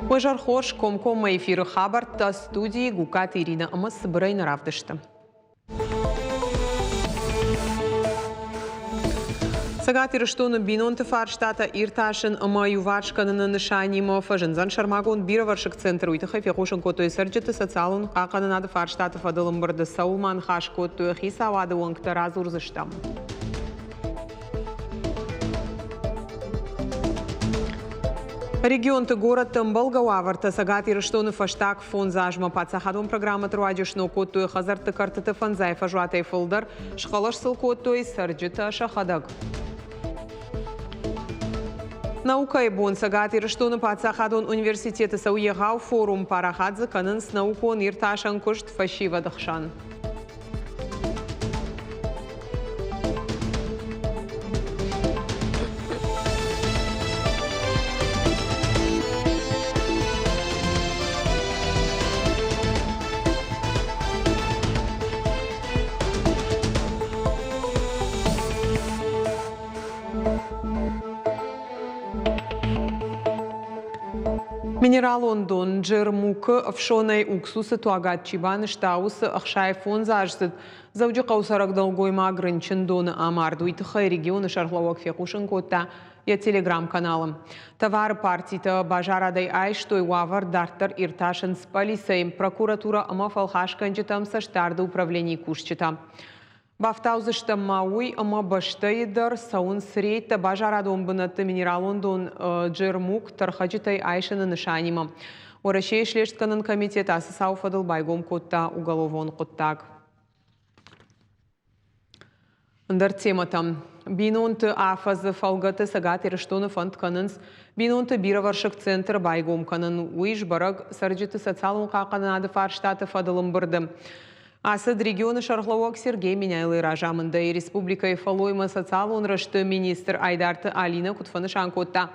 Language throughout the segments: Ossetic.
Уӕ зӕр хорз, комкоммӕ эфиры хабӕрттӕ студийы Гукаты Иринӕ ӕмӕ цыбырӕй нӕ равдысты. Цӕгат Ирыстоны бинонты фарстатӕ иртасын ӕмӕ иуварс кӕныны нысанимӕ фӕзындзӕн сӕрмагонд бирӕвӕрсыг центр. Уый тыххӕй фехъусын кодтой цӕрджыты социалон хъахъхъӕнынады фарстаты фӕдыл ӕмбырды. Цӕуыл ма ныхас кодтой хицауады уӕнгтӕ, радзурдзыстӕм. Регионты горӕтты ӕмбӕлгӕ уавӕртӕ Цӕгат Ирыстоны фӕстаг фондз азмӕ паддзахадон программӕты руаджы сног кодтой хӕдзӕртты кӕртыты фӕндзай фӕзуатӕй фылдӕр, схъӕлӕс сыл кодтой цӕрджытӕ сӕхӕдӕг. Наукӕйы бон Цӕгат Ирыстоны паддзахадон университеты цӕуы егъау форум, парахат дзы кӕнынц наукон иртасӕн куыст фӕсивӕды хсӕн. Минералон дон Джермукы ӕфсонӕй уксусы туагад чи банызта, уыцы 65-аздзыд Дзӕуджыхъӕуы цӕрӕг нӕлгоймаг рынчындоны амард. Уый тыххӕй регионы сӕргълӕууӕг фехъусын кодта йӕ телеграм-каналы. Товары партитӕ базарадӕй айстой, уавӕр дарддӕр иртасынц пъӕлицӕйы, прокуратурӕ ӕмӕ фӕлхасгӕнджытӕм цӕстдарды управленийы кусджытӕ. Бафтаудзыстӕм ма уый, ӕмӕ бӕстӕйы дӕр цӕуынц рейдтӕ базарадон бынӕтты минералон дон Джермук тӕрхӕджытӕй айсыны нысанимӕ. Уӕрӕсейы слестгӕнӕн комитет ацы цауы фӕдыл байгом кодта уголовон хъуыддаг. Ӕндӕр темӕтӕм. Бинонты афӕдзы фӕлгӕты Цӕгат Ирыстоны фӕнд кӕнынц бинонты бирӕвӕрсыг центр байгом кӕнын. Уый сбӕрӕг цӕрджыты социалон хъахъхъӕнынады фарстаты фӕдыл ӕмбырды. Ацыд регионы сӕргълӕууӕг Сергей Меняйлойы разамындӕй республикӕйы фӕллоймӕ социалон рӕзты министр Айдарты Алинӕ куыд фӕнысан кодта,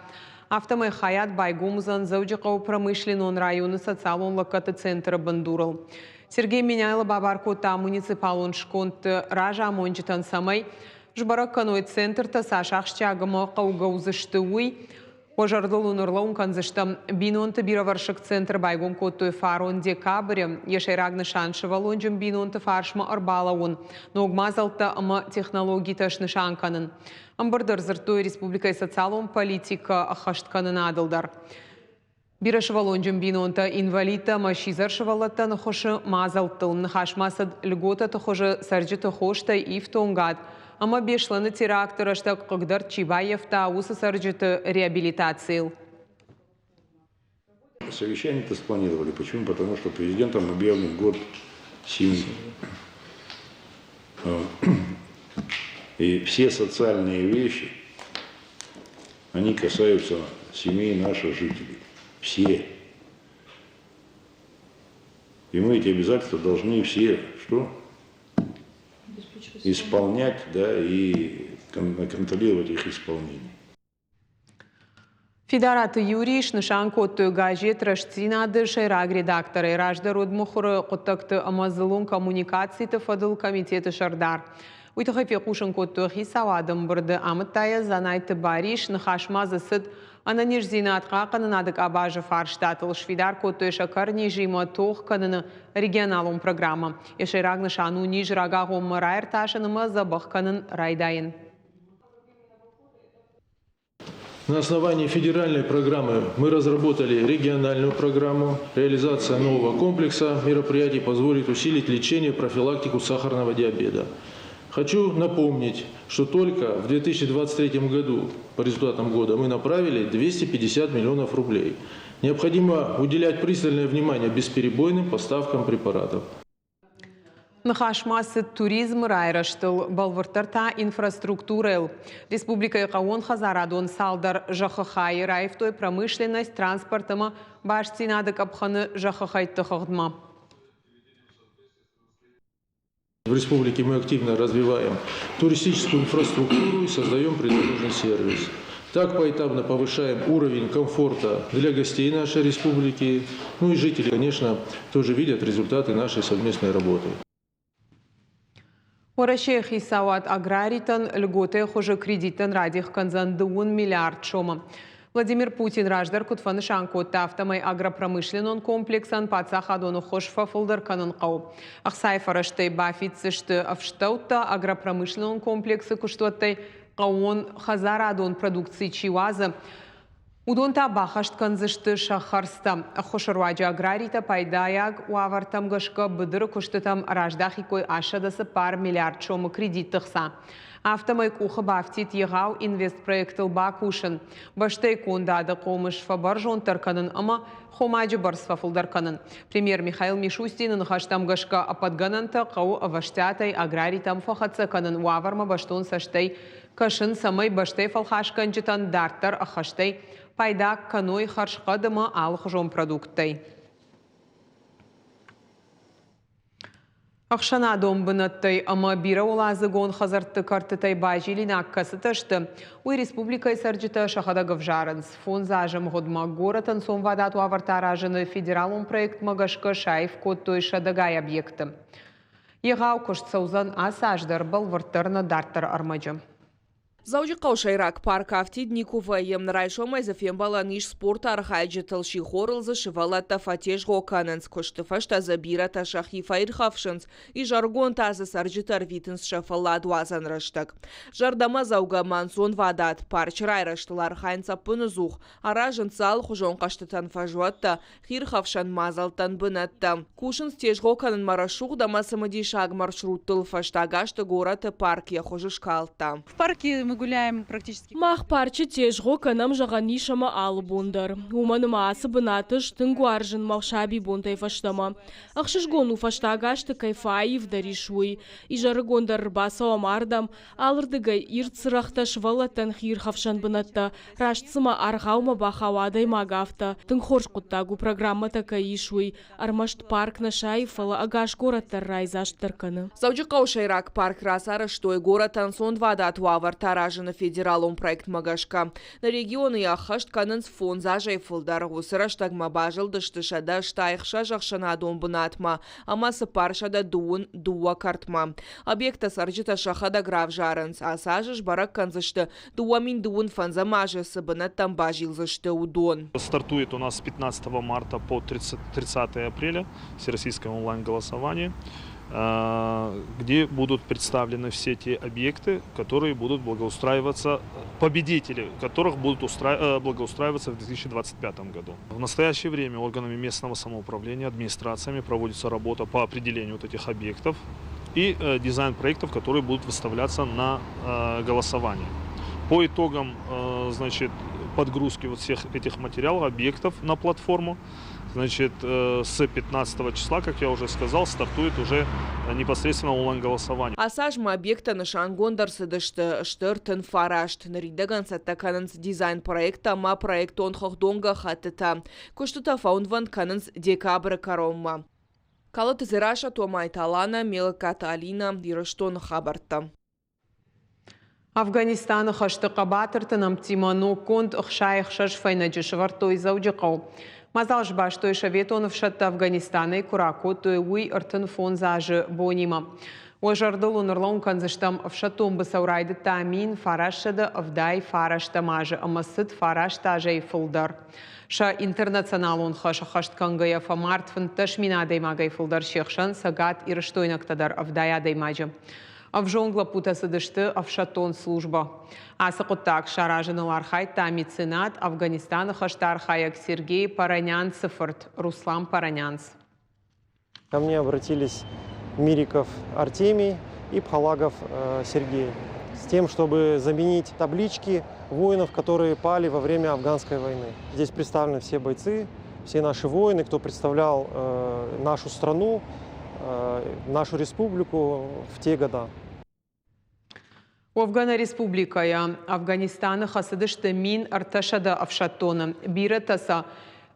афтӕмӕй хайад байгом уыдзӕн Дзӕуджыхъӕуы промышленнон районы социалон лӕггӕдты центры бындурыл. Сергей Меняйло бабар кодта муниципалон скондты разамонджытӕн, цӕмӕй сбӕрӕг кӕной центртӕ цас ахсджиаг ӕмӕ хъӕугӕ уыдзысты, уый. Уӕ зӕрдыл уын ӕрлӕууын кӕндзыстӕм, бинонты бирӕвӕрсыг центр байгом кодтой фарон декабры. Йӕ сӕйраг нысан сывӕллонджын бинонты фарсмӕ ӕрбалӕууын, ног мадзӕлттӕ ӕмӕ технологитӕ снысан кӕнын. Ӕмбырды ӕрдзырдтой республикӕйы социалон политикӕ ӕххӕсткӕнынадыл дӕр. Бирӕсывӕллонджын бинонтӕ, инвалидтӕ ӕмӕ сидзӕр сывӕллӕттӕн ӕххуысы мадзӕлттыл ныхас ма цыд льготӕты хуызы цӕрджыты хостӕй ифтонгад ӕмӕ Беслӕны теракты рӕстӕг хъыгдӕрд чи баййӕфта, уыцы цӕрджыты реабилитацийыл. Совещание это спланировали. Почему? Потому что президентом объявлен год семьи. И все социальные вещи, они касаются семей наших жителей. Все. И мы эти обязательства должны все что? Исполнять, да, и контролировать их исполнение. Фидараты Юрий снысан кодтой газет «Рӕстдзинад-ы» сӕйраг редакторӕй. Раздӕр уыд мыхуыры хъуыддӕгты ӕмӕ дзыллон коммуникациты фӕдыл комитеты сӕрдар. Уый тыххӕй фехъусын кодтой хицауады ӕмбырды, амыдта йӕ Дзанайты Барис. Ныхас ма дзы цыд ӕнӕниздзинад хъахъхъӕнынады къабазы фарстатыл. Сфидар кодтой сӕкӕрнизимӕ тох кӕныны регионалон программӕ. Йӕ сӕйраг нысан у низ рагагъоммӕ раиртасын ӕмӕ дзӕбӕх кӕнын райдайын. На основании федеральной программы мы разработали региональную программу. Реализация нового комплекса мероприятий позволит усилить лечение и профилактику сахарного диабета. Хочу напомнить, что только в 2023 году, по результатам года, мы направили 250 миллионов рублей. Необходимо уделять пристальное внимание бесперебойным поставкам препаратов. Ныхас ма цыд туризмы райрӕзтыл, бӕлвырддӕр та инфраструктурӕйыл. Республикӕйы хъӕууонхӕдзарадон цалдӕр зӕххы хайы раивтой промышленность, транспорт ӕмӕ бастдзинады къӕпхӕны зӕххы хӕйтты хыгъдмӕ. В республике мы активно развиваем туристическую инфраструктуру и создаем придорожный сервис. Так поэтапно повышаем уровень комфорта для гостей нашей республики, ну и жители, конечно, тоже видят результаты нашей совместной работы. Уӕрӕсейы хицауад аграритӕн льготӕйы хуызы кредиттӕн радих кӕндзӕн дыууын миллиард сомы. Владимир Путин раздӕр куыд фӕнысан кодта, афтӕмӕй агропромышленнон комплексӕн паддзахадон ӕххуыс фӕфылдӕр кӕнын хъӕуы. Ӕхцайы фӕрӕзтӕй бафиддзысты ӕфстӕуттӕ агропромышленнон комплексы куыстуӕттӕй хъӕууон хӕдзарадон продукци чи уадзы, уыдон та баххӕст кӕндзысты сӕ хӕрдзтӕ. Ӕххуысы руаджы аграритӕ пайдайаг уавӕртӕм гӕсгӕ быдыры куыстытӕм раздахиккой 84 миллиард сомы кредитты хца. Афтӕмӕй къухы бафтид егъау инвестпроектыл бакусын, бӕстӕйы кондады хъомыс фӕбӕрзонддӕр кӕнын ӕмӕ хомаджы бӕрц фӕфылдӕр кӕнын. Премьер Михаил Мишустины ныхӕстӕм гӕсгӕ ӕппӕт гӕнӕнтӕ хъӕуы ӕвӕстиатӕй аграритӕм фӕхӕццӕ кӕнын уавӕрмӕ бӕстон цӕстӕй кӕсын, цӕмӕй бӕстӕйы фӕлхасгӕнджытӕн дарддӕр ӕххӕстӕй пайда кӕной хӕрзхъӕд ӕмӕ алыхуызон продукттӕй. Ӕхсӕнадон бынӕттӕй ӕмӕ бирӕуӕладзыгон хӕдзӕртты кӕртытӕй базилинаг кӕцытӕ сты, уый республикӕйы цӕрджытӕ сӕхӕдӕг ӕвзарынц. Фондз азы мгъуыдмӕ горӕт ӕнцонвадат уавӕртӕ аразыны федералон проектмӕ гӕсгӕ саив кодтой сӕдӕгай объекты. Егъау куыст цӕудзӕн ацы аз дӕр, бӕлвырддӕр нӕ дарддӕры ӕрмӕджы. Дзӕуджыхъӕуы сӕйраг парк афтид никуы вӕййы. Райсомӕй дзы фембӕлӕн ис спорты архайджытыл, сихорыл дзы сывӕллӕттӕ фӕтезгъо кӕнынц, куысты фӕстӕ дзы бирӕтӕ сӕхи фӕирхӕфсынц, изӕрыгон та дзы цӕрджытӕ ӕрвитынц сӕ фӕлладуадзӕн рӕстӕг. Зӕрдӕмӕдзӕугӕ ӕнцонвадат парчы райрӕзтыл архайынц ӕппыныдзух, аразынц алыхуызон хъӕзтытӕн фӕзуӕттӕ, хиирхӕфсӕн мадзӕлттӕн бынӕттӕ. Кусынц тезгъо кӕнынмӕ рӕсугъд ӕмӕ цымыдисаг маршруттыл. Фӕстаг азты горӕты парк йӕ хуыз скалдта. В парке мы гуляем практически. Мах парчы тезгъо кӕнӕм зӕгъӕн ис ӕмӕ алы бон дӕр. Уымӕн ӕмӕ ацы бынат ӕз тынг уарзын мӕ сабибонтӕй фӕстӕмӕ. Ӕхсызгон у фӕстаг азты кӕй фӕаивдӕр ис, уый. Изӕрыгон дӕр ӕрбацӕуӕм ардӕм, Алырдыгӕй ирд цырӕгътӕ сывӕллӕттӕн хиирхӕфсӕн бынӕттӕ, раст цыма аргъаумӕ бахауа адӕймаг, афтӕ. Тынг хорз хъуыддаг у, программӕтӕ кӕй ис, уый. Ӕрмӕст парк нӕ сайы, фӕлӕ ӕгас горӕт дӕр райдзастдӕр кӕны. Дзӕуджыхъӕуы сӕйраг парк рацарӕзтой горӕт ӕнцонвадат уавӕртӕ аразыны федералон проектмӕ гӕсгӕ. Нӕ регионы йӕ ӕххӕст кӕнынц фондз азӕй фылдӕр. Уыцы рӕстӕгмӕ базылдысты 166 ӕхсӕнадон бынатмӕ ӕмӕ 422 кӕртмӕ. Объекттӕ цӕрджытӕ сӕхӕдӕг равзарынц. Ацы азы сбӕрӕг кӕндзысты, 2025 азы цы бынӕттӕм базилдзысты, уыдон. Стартует у нас с 15 марта по 30, 30 апреля всероссийское онлайн-голосование, где будут представлены все те объекты, которые будут благоустраиваться, победители которых будут благоустраиваться в 2025 году. В настоящее время органами местного самоуправления, администрациями проводится работа по определению вот этих объектов и дизайн проектов, которые будут выставляться на голосование. По итогам, значит, подгрузки вот всех этих материалов, объектов на платформу, значит, с 15 числа, как я уже сказал, стартует уже непосредственно онлайн-голосование. Ацы аз ма объекттӕ нысангонд ӕрцыдысты стыр тын фараст. Ныридӕгӕн цӕттӕ кӕнынц дизайн-проекттӕ ӕмӕ проектон хыгъдон гӕххӕттытӕ. Куыстытӕ фӕуынвӕнд кӕнынц декабры кӕронмӕ. Калоты Дзерассӕ, Томайты Аланӕ, Мелыккаты Алинӕ, Ирыстоны хабӕрттӕ. Афганистаны хӕсты хъӕбатырты нӕмттимӕ ноггонд 66 фӕйнӕджы сӕвӕрдтой Дзӕуджыхъӕуы. Мадзал сбастой советон ӕфсӕдтӕ Афганистанӕй куы ракодтой, уый 35 азы бонимӕ. Уӕ зӕрдыл уын ӕрлӕууын кӕндзыстӕм, ӕфсӕддон быцӕу райдыдта 1979 азы ӕмӕ цыд фараст азӕй фылдӕр. Сӕ интернационалон хӕс ӕххӕст кӕнгӕйӕ фӕмард 15 мин адӕймагӕй фылдӕр, се хсӕн Цӕгат Ирыстойнӕгтӕ дӕр 70 адӕймаджы. Ӕвзонг лӕппутӕ цыдысты ӕфсӕддон службӕ. Ацы хъуыддаг саразыныл архайдта меценат, Афганистаны хӕсты архайӕг Сергей Паранянцы фырт Руслан Паранянц. Ко мне обратились Мириков Артемий и Пхалагов Сергей с тем, чтобы заменить таблички воинов, которые пали во время афганской войны. Здесь представлены все бойцы, все наши воины, кто представлял нашу страну, нашу республику в те года. Уӕвгӕ нӕ республикӕйӕ Афганистаны хӕцыдысты 1300 ӕфсӕддоны. Бирӕтӕ сӕ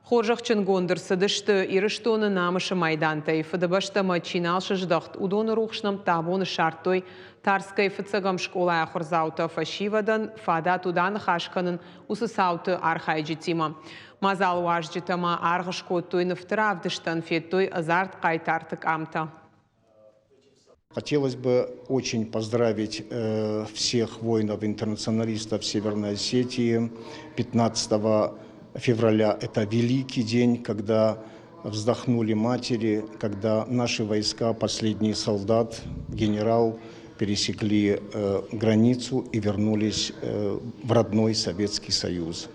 хорзӕхджынгонд ӕрцыдысты Ирыстоны намысы майдантӕй. Фыдыбӕстӕмӕ чи нал сыздӕхт, уыдоны рухс нӕмттӕ абон ссардтой Тарскӕйы фыццӕгӕм скъолайы ахуырдзаутӕ. Фӕсивӕдӕн фадат уыд аныхас кӕнын уыцы цауты архайджытимӕ. Мадзалы уазджытӕ ма аргъ скодтой нывты равдыстӕн, федтой ӕдзард хъайтарты къамтӕ. Хотелось бы очень поздравить всех воинов-интернационалистов Северной Осетии. 15 февраля – это великий день, когда вздохнули матери, когда наши войска, последний солдат, генерал, пересекли границу и вернулись в родной Советский Союз.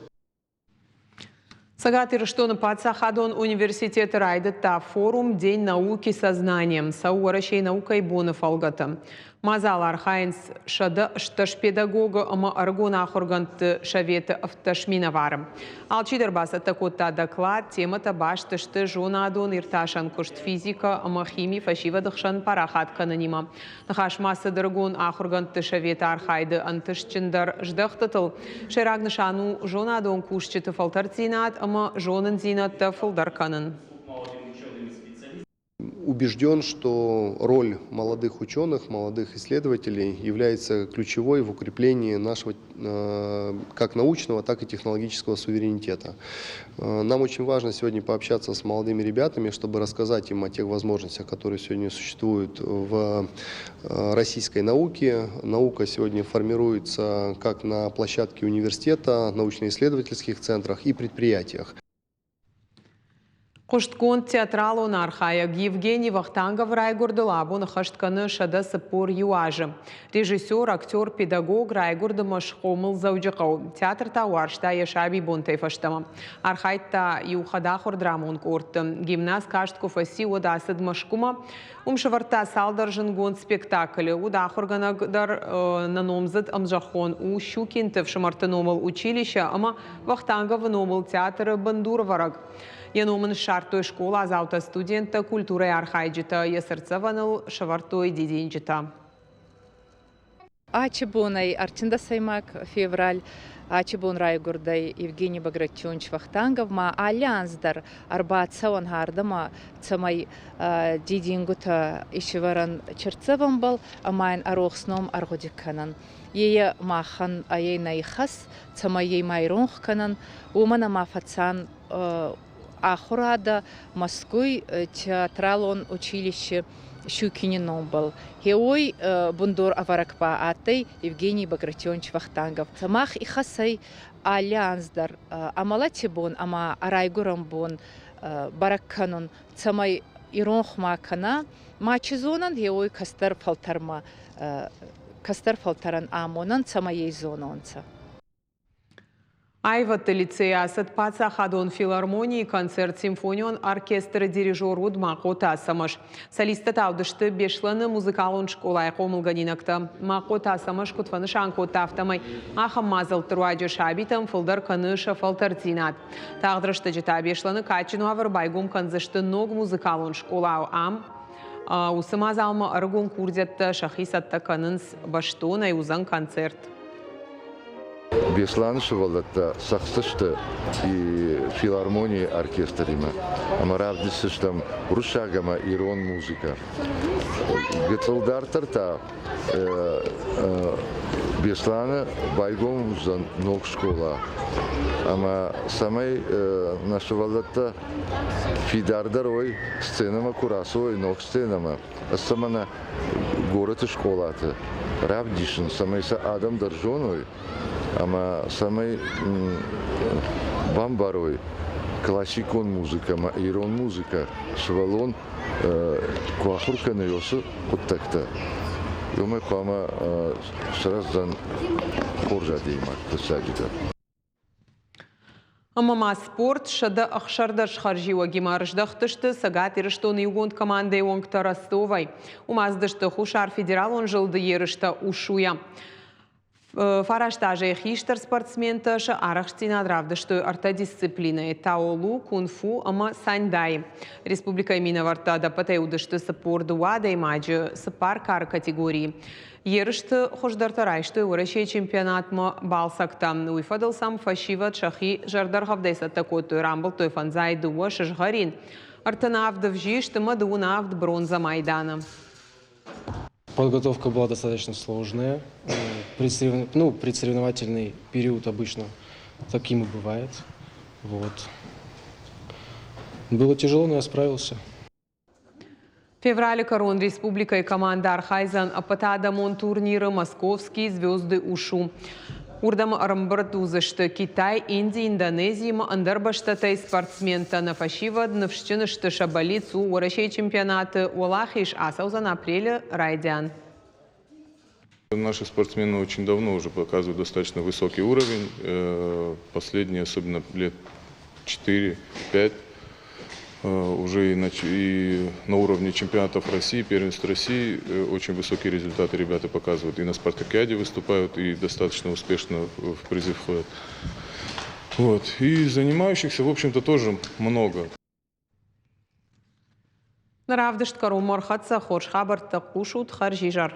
Цӕгат Ирыстоны паддзахадон университеты райдыдта форум «День науки со знанием» цӕуы Уӕрӕсейы наукӕйы боны фӕлгӕты. Мадзалы архайынц 160 педагогы ӕмӕ ӕрыгон ахуыргӕндты советы 17 минӕвары. Алчидӕр бацӕттӕ кодта доклад, темӕтӕ баст сты зонадон иртасӕн куыст физикӕ ӕмӕ хими фӕсивӕды хсӕн парахат кӕнынимӕ. Ныхас ма цыд ӕрыгон ахуыргӕндты советы архайды ӕнтыстджындӕр здӕхтытыл. Сӕйраг нысан у зонадон кусджыты фӕлтӕрддзинад ӕмӕ зонындзинӕдтӕ фылдӕр кӕнын. Убежден, что роль молодых ученых, молодых исследователей является ключевой в укреплении нашего как научного, так и технологического суверенитета. Нам очень важно сегодня пообщаться с молодыми ребятами, чтобы рассказать им о тех возможностях, которые сегодня существуют в российской науке. Наука сегодня формируется как на площадке университета, научно-исследовательских центрах и предприятиях. Хъуыстгонд театралон архайӕг Евгений Вахтангов райгуырдыл абон ӕххӕст кӕны 141 азы. Режиссер, актер, педагог райгуырд ӕмӕ схъомыл Дзӕуджыхъӕуы. Театр та уарзта йӕ сабибонтӕй фӕстӕмӕ. Архайдта иу хӕдахуыр драмон къордты. Гимназ каст куы фӕци, уӕд ацыд Мӕскуымӕ. Уым сӕвӕрдта цалдӕр зындгонд спектаклы. Уыд ахуыргӕнӕг дӕр нӕ номдзыд ӕмзӕххон у Щукинты ӕфсымӕрты номыл училище ӕмӕ Вахтанговы номыл театры бындурӕвӕрӕг. Йӕ ном ын ссардтой скъоладзаутӕ, студенттӕ, культурӕйы архайджытӕ, йӕ цыртдзӕвӕныл сӕвӕрдтой дидинджытӕ. Ачы бонӕй ӕртындӕсӕймаг февраль ачы бон райгуырдӕй Евгений Багратионович Вахтангов ма алли анз дӕр ӕрбацӕуӕн ардӕмӕ, цӕмӕй дидингутӕ исӕвӕрӕн циртдзӕвӕнбӕл ӕма ин ӕ рохс ном ӕргъуди кӕнӕн. Е махӕн ӕй нӕ ихӕс, цӕмӕй ӕй ма иронх кӕнӕн, уомӕн ӕма фӕцан ахурадӕ Мӕскуй театралон училище Щукини номбӕл. Гъеуой бундор ӕвӕрӕг ба адтӕй Евгений Багратионович Вахтангов. Мах ихӕсӕй алли анз дӕр ӕ бон ӕма ӕ райгурӕн бон бӕрӕг кӕнун, цӕмӕй иронх ма кӕна, ма чи зонӕн, гъеуой кӕстӕр фӕлтӕрмӕ кӕстӕр фӕлтӕрӕн амонӕн, цӕмӕй ӕй зононцӕ. Аивӕдты лицейы ацыд паддзахадон филармонийы концерт симфонион оркестры дирижер уыд Махъоты Ацӕмӕз. Солисттӕ та уыдысты Беслӕны музыкалон скъолайы хъомылгӕнинӕгтӕ. Махъоты Ацӕмӕз куыд фӕнысан кодта, афтӕмӕй ахӕм мадзӕлтты руаджы сабитӕм фылдӕр кӕны сӕ фӕлтӕрддзинад. Тагъд рӕстӕджы та Беслӕны кадджын уавӕры байгом кӕндзысты ног музыкалон скъола. Ам уыцы мадзалмӕ ӕрыгон курдиӕттӕ сӕхи цӕттӕ кӕнынц бӕстонӕй уыдзӕн концерт. Беслӕны сывӕллӕттӕ цӕхдзысты филармонийы оркестримӕ ӕмӕ равдисдзыстӕм уырыссаг ӕмӕ ирон музыкӕ. Гыццыл дарддӕр та Беслӕны байгом уыдзӕн ног скъола ӕмӕ цӕмӕй нӕ сывӕллӕттӕ фидардӕр уой, сценӕмӕ куы рацӕуой, ног сценӕмӕ, цӕмӕ нӕ горӕты скъолаты равдисын, цӕмӕй сӕ адӕм дӕр зоной ӕмӕ цӕмӕй бамбарой классикон музыкӕ ӕмӕ ирон музыкӕ сывӕллон куы ахуыр кӕны уыцы хъуыддӕгтӕ, уымӕй хъуамӕ сырӕздзӕн хорз адӕймаг фыццаджыдӕр. Ӕмӕ ма спорт 116 хӕрзиуӕгимӕ ӕрыздӕхтысты Цӕгат Ирыстоны иугонд командӕйы уӕнгтӕ Ростовӕй. Уым ацыдысты Хуссар Федералон зылды ерыстӕ УШУ-йӕ. Фараст азӕй хистӕр спортсментӕ сӕ арӕхстдзинад равдыстой ӕртӕ дисциплинӕйы – таолу, кунг-фу ӕмӕ саньдайы. Республикӕйы минӕвӕрттӕ ӕдӕппӕтӕй уыдысты 42 адӕймаджы цыппар кары категорийы. Ерысты хуыздӕртӕ райстой Уӕрӕсейы чемпионатмӕ балцӕгтӕ. Уый фӕдыл сӕм фӕсивӕд сӕхи зӕрдӕргъӕвдӕй цӕттӕ кодтой, рамбылдтой фӕндзай дыууӕ сызгъӕрин, 37 ӕвзист ӕмӕ 27 бронзӕ майданы. Подготовка была достаточно сложная. Ну, предсоревновательный период обычно таким и бывает. Вот. Было тяжело, но я справился. Февралы кӕрон республикӕйы командӕ архайдзӕн ӕппӕтадӕмон турниры «Московские звезды УШУ». Уырдӕм ӕрӕмбырд уыдзысты Китай, Инди, Индонези ӕмӕ ӕндӕр бӕстӕтӕй спортсментӕ. Нӕ фӕсивӕд ныфсджын сты, сӕ бӕллиц у Уӕрӕсейы чемпионаты уӕлахиз ацӕудзӕн апрелы райдиан. Наши спортсмены очень давно уже показывают достаточно высокий уровень. Последние, особенно лет 4-5, уже и на уровне чемпионатов России, первенств России очень высокие результаты ребята показывают. И на спартакиаде выступают, и достаточно успешно в призы входят. Вот. И занимающихся, в общем-то, тоже много. Нӕ равдыст кӕронмӕ ӕрхӕццӕ. Хорз хабӕрттӕ хъусут. Хӕрзизӕр.